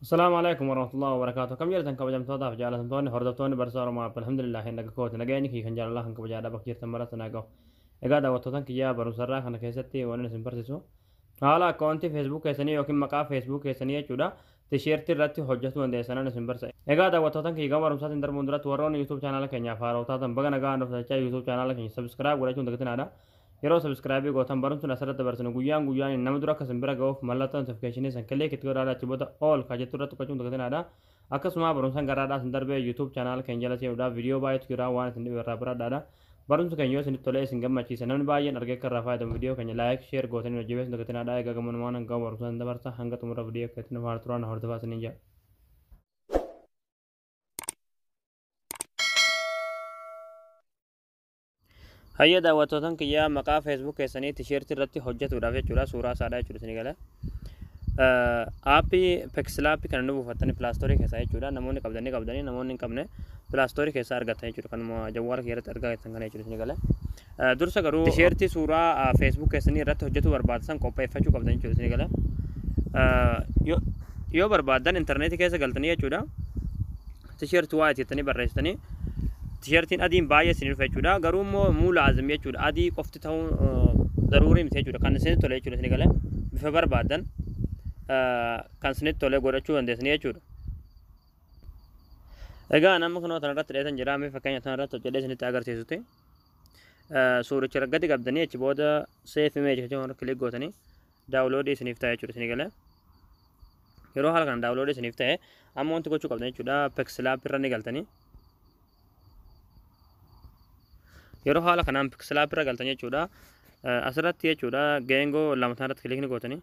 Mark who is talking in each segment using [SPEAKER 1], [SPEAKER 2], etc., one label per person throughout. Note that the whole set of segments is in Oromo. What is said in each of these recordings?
[SPEAKER 1] Assalaamu alaikum warahmatullahi wabarakatuh. Kam jirtan kabajamtootaaf jaalatamtoonni hordoftoonni barsiisaa Oromoo App, alhamdulillah naga kooti, nageenyi kiyya kan jaalalaa kan kabajaadha bakka jirtan maratti naa gahu. Egaa daawwattootan kiyyaa, barumsarraa kana keessatti waan isin barsiisu haala akkaawuntii Facebook keessanii yookiin maqaa Facebook keessanii jechuudha tisheertii irratti hojjetuu dandeessanan isin barsiisa. Egaa daawwattootan kiyya, gama barumsaatiin darbuun duratti warroonni YouTube chaanaala keenyaaf haaroo taatan baga nagaa dhuftan, YouTube chaanaala keenya subscribe godhachuun dagatinaadha. Yeroo subscribe gootan barumsuun asirratti dabarsinu guyyaan guyyaan nama dura akka isin bira ga'uuf mallattoo notification san click itti godhaadha. Achi booda all ka jettu irratti tuqachuun dagatinaadha. Akkasuma barumsaan garaadhaa isin darbee YouTube chaanaala keenya jala seenuudhaaf viidiyoo baay'eetu jira, waan isin dhibu irraa biradhaadha. Barumsi keenya yoo isinitti tolee isin gammachiisa, namni baay'een argee akka irraa fayyadamu viidiyoo keenya like, share gootanii hojii beeksisuun dagatinaadha. Egaa gamonumaan hanga barumsaan dabarsa, hanga xumura viidiyoo keessatti nu faana turaan hordofaa isiniin jedha. Hayya daawwattootan kiyyaa, maqaa Facebook keessanii tisheertii irratti hojjetuudhaaf jechuudha, suuraa isaadha jechuudha isinii gala. Aappii PixelLab kana nu buufattanii Play Store keessaa jechuudha, namoonni qabdanii qabdanii, namoonni hin qabne Play Store keessaa argattan jechuudha, kanuma jawwaala kiyya irratti argaa jirtan kana jechuudha isinii gala. Dursa garuu tisheertii suuraa Facebook keessanii irratti hojjetuu barbaadan qopheeffachuu qabdan jechuudha isinii gala. Yoo barbaaddan intarneetii keessa galtanii jechuudha, T-shirt white jettanii barreessitanii tisheertiin adiin baay'ee isin dhufa jechuudha. Garuu immoo muu laazim jechuudha. Adii qofti ta'uu daruurii miti jechuudha. Kan isinitti tole jechuudha isin galee bifa barbaaddan kan isinitti tole godhachuu dandeessanii jechuudha. Egaa nama kunoo tanarratti dheetan jira. Mee fakkeenya tanarratti hojjedhee isinitti agarsiisuti. Suuricha gadi qabdanii achi booda save image jechuun click gootanii download isiniif ta'a jechuudha isin galee. Yeroo haala kana download isiniif ta'e, amma wanti gochuu qabdan jechuudha, PixelLab irra ni galtanii. Yeroo haala kanaan PixelLab irra galtan jechuudha, asirratti jechuudha geengoo lama irratti click ni gootanii,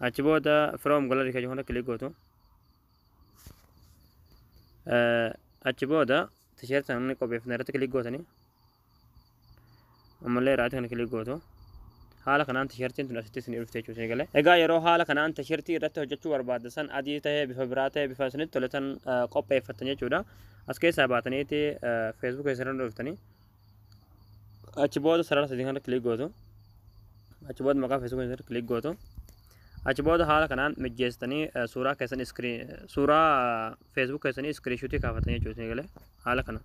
[SPEAKER 1] achi booda from gallery kan jedhu click gootu. Achi booda tisheertii namni qopheeffatan irratti click gootanii, ammallee right kana click gootu. Haala kanaan tisheertiin tun asitti isin dhufte jechuudha isin galee. Egaa yeroo haala kanaan tisheertii irratti hojjechuu barbaadda san, adii ta'ee, bifa biraa ta'ee, bifa isinitti tole san qopheeffattan jechuudha. As keessaa baataniiti Facebook keessan irra dhuftanii, achi booda sarara sadii kana click gootu. Achi booda maqaa Facebook keessan irra click gootu. Achi booda haala kanaan mijjeessitanii suuraa keessan screen suuraa Facebook keessanii screenshotii kaafatan jechuudha isin galee haala kana.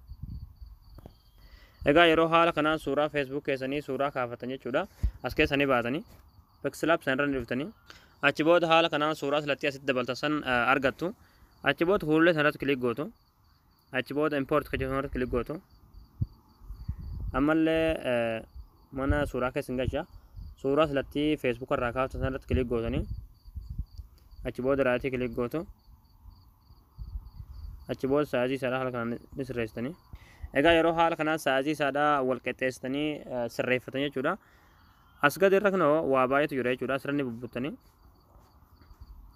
[SPEAKER 1] Egaa yeroo haala kanaan suuraa Facebook keessanii suuraa kaafatan jechuudha. As keessa ni baatanii PixelLab san irra ni dhuftanii, achi booda haala kanaan suuraa silatti asitti dabaltan san argattu. Achi booda fuullee san irratti click gootu. Achi booda import kan jedhamu irratti click gootu. Ammallee mana suuraa keessa hin galcha. Suuraa silatti Facebook irraa kaaftan san irratti click gootanii, achi booda right click gootu. Achi booda size isaadhaa haala kanaan ni sirreessitanii. Egaa yeroo haala kanaan size isaadhaa wal qixxeessitanii sirreeffatan jechuudha. As gadi irra kunoo waa baay'eetu jira jechuudha. Asirra ni bubbuttanii.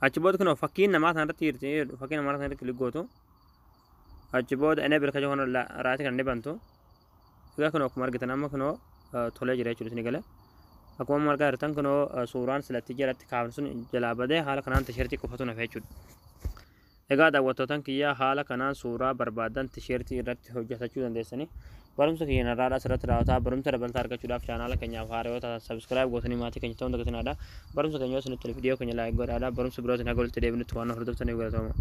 [SPEAKER 1] Achi booda kunoo fakkiin namaa sanarratti jirti. Fakkii namaa sanarratti click gootu. Achi booda enable kan jedhu right kana ni bantu. Egaa kunoo akkuma argitan amma kunoo tolee jira jechuudha isin galee. Akkuma amma argaa jirtan kunoo suuraan silatti jalatti kaafne sun jalaa badee haala kanaan tisheertii qofatu nafe jechuudha. Egaa daawwattootan kiyyaa, haala kanaan suuraa barbaadan tisheertii irratti hojjetachuu dandeessanii. Barumsa kiyya narraadhaa asirratti raawwataa. Barumsa dabalataa argachuudhaaf chaanaala keenyaaf haaraa yoo taatan subscribe gootanii maatii keenya ta'uun dagatinaadha. Barumsa keenya yoo isinitti tole viidiyoo keenya like godhaadha. Barumsa birootiin haga walitti deebinutti waan hordoftaniif galatooma.